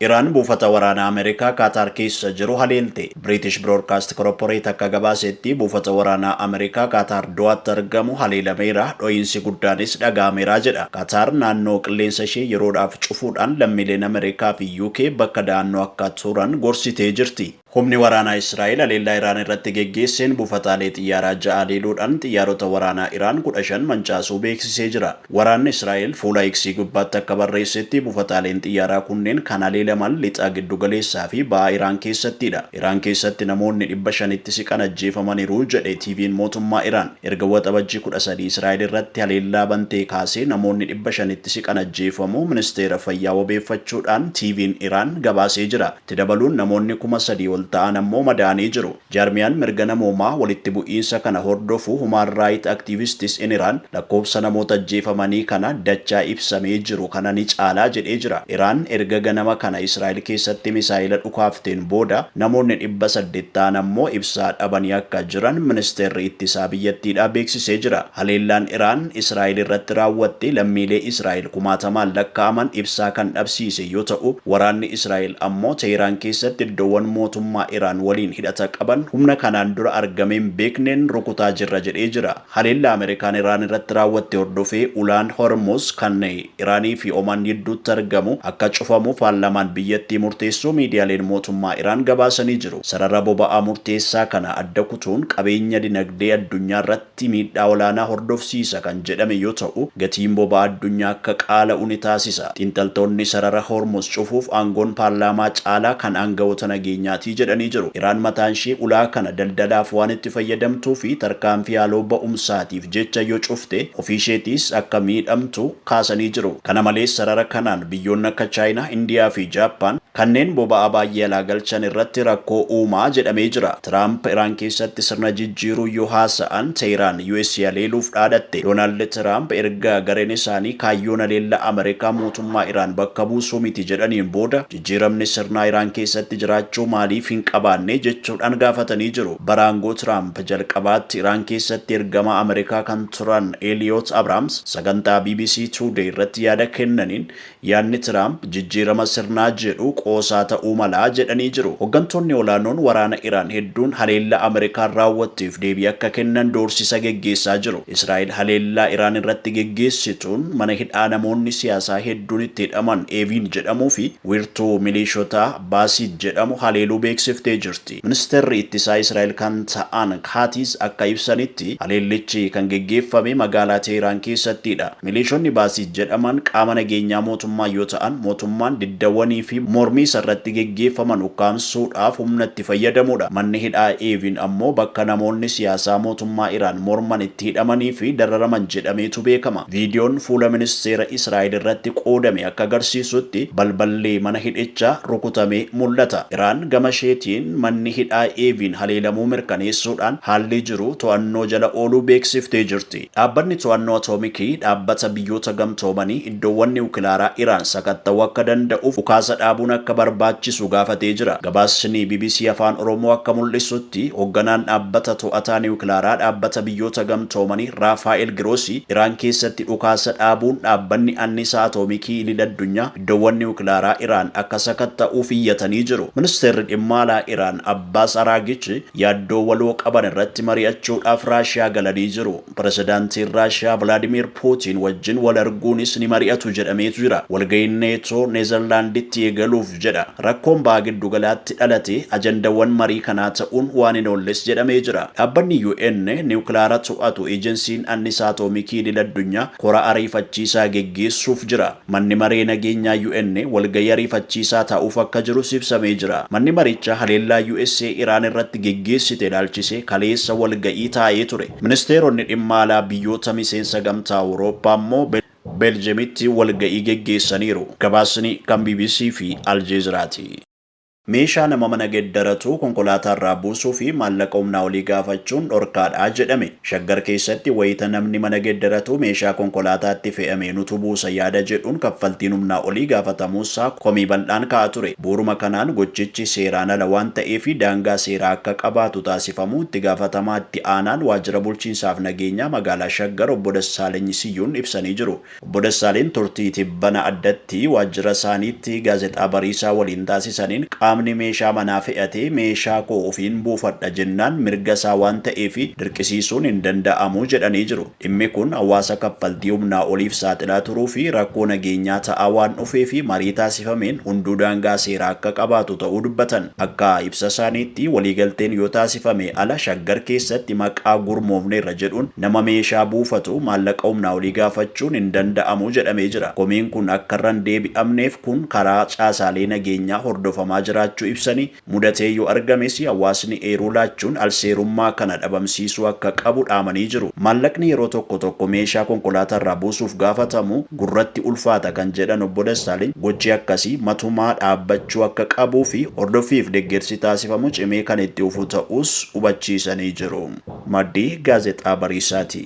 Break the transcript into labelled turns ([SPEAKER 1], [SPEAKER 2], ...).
[SPEAKER 1] Iraan buufata waraanaa Ameerikaa Kaataar keessa jiru haleelte. British Broadcast Corporate akka gabaasetti buufata waraanaa Ameerikaa Kaataar Dohaatti argamu haleelameera, dho'iinsi guddaanis dhaga'ameera jedha. Kaataar naannoo qilleensa ishee yeroodhaaf cufuudhaan lammiileen Ameerikaa fi UK bakka da'annoo akka turan gorsitee jirti. Humni waraanaa Israa'el haleellaa Iraan irratti geggeesseen buufataalee xiyyaaraa 6 haleeluudhaan xiyyaarota waraanaa Iraan 15 mancaasuu beeksisee jira. Waraanni Israa'el fuula X gubbaatti akka barreessetti buufataaleen xiyyaaraa kunneen kan haleelaman lixa, giddugaleessaa fi baha Iraan keessattidha. Iraan keessatti namoonni 500tti siqan ajjeefamaniiru jedhe TV'n mootummaa Iraan. Erga Waxabajjii 13 Israa'el irratti haleellaa bantee kaasee namoonni 500tti siqan ajjeefamuu ministeera fayyaa wabeeffachuudhaan TV'n Iraan gabaasee jira. Itti dabaluun namoonni 3,000 ol ta'an ammoo madaa'anii jiru. Jaarmiyaan mirga namoomaa walitti bu'iinsa kana hordofu Human Rights Activists in Iran lakkoofsa namoota ajjeefamanii kana dachaa ibsamee jiru kana ni caalaa jedhee jira. Iraan erga ganama kana Israa'el keessatti misaa'ela dhukaafteen booda namoonni 800 ta'an ammoo ibsaa dhabanii akka jiran ministeerri ittisaa biyyattiidhaa beeksisee jira. Haleellaan Iraan Israa'el irratti raawwatte lammiilee Israa'el kumaatamaan lakkaa'aman ibsaa kan dhabsiise yoo ta'u, waraanni Israa'el ammoo Teehiraan keessatti iddoowwan mootummaa Iraan waliin hidhata qaban humna kanaan dura argamee hin beekneen rukutaa jirra jedhee jira. Haleellaa Ameerikaan Iraan irratti raawwatte hordofee ulaan Hormuz kan Iraanii fi Omaan gidduutti argamu akka cufamu paarlaamaan biyyattii murteessuu miidiyaaleen mootummaa Iraan gabaasanii jiru. Sarara boba'aa murteessaa kana adda kutuun qabeenya dinagdee addunyaa irratti tti miidhaa olaanaa hordofsiisa kan jedhame yoo ta'u, gatiin boba'aa addunyaa akka qaala'u ni taasisa. Xiinxaltoonni sarara Hormuz cufuuf aangoon paarlaamaa caalaa kan aanga'oota nageenyaati jedhanii jiru. Iraan mataanshee ulaa kana daldalaaf waan itti fayyadamtuufi tarkaanfii haaloo ba'umsaatiif jecha yoo cufte ofiisheetiis akka miidhamtu kaasanii jiru. Kana malees sarara kanaan biyyoonni akka Chaayinaa, Indiyaa fi Jaappaan kanneen boba'aa baay'ee alaa galchan irratti rakkoo uuma jedhamee jira. Tiraamp Iraan keessatti sirna jijjiiruu yoo haasa'an Teehiraan US haleeluuf dhaadatte. Doonaald Tiraamp erga gareen isaanii kaayyoon haleellaa Ameerikaa mootummaa Iraan bakka buusuu miti jedhaniin booda jijjiiramni sirnaa Iraan keessatti jiraachuu maaliif hin qabaanne jechuudhaan gaafatanii jiru. Bara aangoo Tiraamp jalqabaatti Iraan keessatti ergamaa Ameerikaa kan turan Eliyoot Abraams sagantaa bbc Today irratti yaada kennaniin Yaadni Tiraamp jijjiirama sirnaa jedhu qoosaa ta'uu mala jedhanii jiru. Hoggantoonni olaanoon waraana Iraan hedduun haleellaa Ameerikaan raawwatteef deebii akka kennan doorsisa geggeessaa jiru. Israa'el haleellaa Iraan irratti geggeessituun mana hidhaa namoonni siyaasaa hedduun itti hidhaman Eeviin jedhamuu fi wiirtuu miliishotaa Baasiij jedhamu haleeluu beeksiftee jirti. Ministeerri Ittisaa Israa'el kan ta'an Kaatiz akka ibsanitti haleellichi kan geggeeffame magaalaa Teehiraan keessattidha. Miliishonni Baasiij jedhaman qaama nageenyaa mootummaa yoo ta'an, mootummaan diddawwanii fi mormii isarratti geggeeffaman ukkaamsuudhaaf humna itti fayyadamudha. Manni hidhaa Eevin ammoo bakka namoonni siyaasaa mootummaa Iraan morman itti hidhamanii fi dararaman jedhameetu beekama. Viidiyoon fuula ministeera Israa'el irratti qoodame akka agarsiisutti balballi mana hidhichaa rukutamee mul'ata. Iraan gama isheetiin manni hidhaa Eevin haleelamuu mirkaneessuudhaan haalli jiru to'annoo jala ooluu beeksiftee jirti. Dhaabbanni To'annoo Atoomikii Dhaabbata Biyyoota Gamtoomanii iddoowwan niwukilaaraa Iraan sakatta'uu akka danda'uuf dhukaasa dhaabuun akka barbaachisu gaafatee jira. Gabaasni bbc Afaan Oromoo akka mul'isutti, hogganaan dhaabbata to'ataa niwukilaaraa Dhaabbata Biyyoota Gamtoomanii Raafaa'el Giroosii Iraan keessatti dhukaasa dhaabuun dhaabbanni annisaa atoomikii idil-addunyaa iddoowwan niwukilaaraa Iraan akka sakatta'uuf iyyatanii jiru. Ministeerri Dhimma Alaa Iraan Abbaas Araagichi yaaddoo waloo qaban irratti mari'achuudhaaf Raashiyaa galanii jiru. Pirezidaantiin Raashiyaa Vilaadimiir Puutiin wajjin wal arguunis ni mari'atu jedhameetu jira. Walga'iin Neetoo Neezerlaanditti eegaluuf jedha. Rakkoon Baha Giddugalaatti dhalate ajandawwan marii kanaa ta'uun waan hin oolles jedhamee jira. Dhaabbanni UN niwukilaara to'atu Ejensiin Annisaa Atoomikii Idil-addunyaa kora ariifachiisaa geggeessuuf jira. Manni Maree Nageenyaa UN walgahii ariifachiisaa taa'uuf akka jirus ibsamee jira. Manni marichaa haleellaa usa Iraan irratti geggeessite ilaalchisee kaleessa walga'ii taa'ee ture. Ministeeronni dhimma alaa biyyoota miseensa Gamtaa Awurooppaa immoo Beeljemitti walga'ii geggeessaniiru. Gabaasni kan bbc fi Aljeeziraati. Meeshaa nama mana geeddaratu konkolaataa irraa buusuu fi maallaqa humnaa olii gaafachuun dhorkaadha jedhame. Shaggar keessatti wayita namni mana geeddaratu meeshaa konkolaataatti fe'ame nutu buusa yaada jedhuun kaffaltiin humnaa olii gaafatamuusaa komii bal'aan ka'aa ture. Bu'uuruma kanaan gochichi seeraan ala waan ta'eef daangaa seeraa akka qabaatu taasifamu itti gaafatamaa itti aanaan waajjira bulchiinsaaf nageenyaa magaalaa Shaggar obbo Dassaaleny Siyyuun ibsanii jiru. Obbo Dassaaleny turtii tibbana addatti waajjira isaaniitti gaazexaa Bariisaa waliin taasisaniin qaamni meeshaa manaa fe'atee meeshaa koo ofiin buufadha jennaan mirga isaa waan ta'eef dirqisiisuun hin danda'amu jedhanii jiru. Dhimmi kun hawaasa kaffaltii humnaa oliif saaxilaa turuu fi rakkoo nageenyaa ta'aa waan dhufee fi marii taasifameen hunduu daangaa seeraa akka qabaatu ta'uu dubbatan. Akka ibsa isaaniitti waliigalteen yoo taasifame ala Shaggar keessatti maqaa gurmoofneerra jedhuun nama meeshaa buufatu maallaqa humnaa olii gaafachuun hin danda'amu jedhamee jira. Komiin kun akka irra hin deebi'amneef kun karaa caasaalee nageenyaa hordofamaa jiraachuu ibsanii mudatee yoo argames hawaasni eeruu laachuun alseerummaa kana dhabamsiisuu akka qabu dhaamanii jiru. Maallaqni yeroo tokko tokko meeshaa konkolaataa irraa buusuuf gaafatamu gurratti ulfaata kan jedhan obbo Dassaaleny gochi akkasii matumaa dhaabbachuu akka qabuu fi hordoffiif deeggarsi taasifamu cimee kan itti fufu ta'us hubachiisanii jiru. Maddii gaazexaa Bariisaati.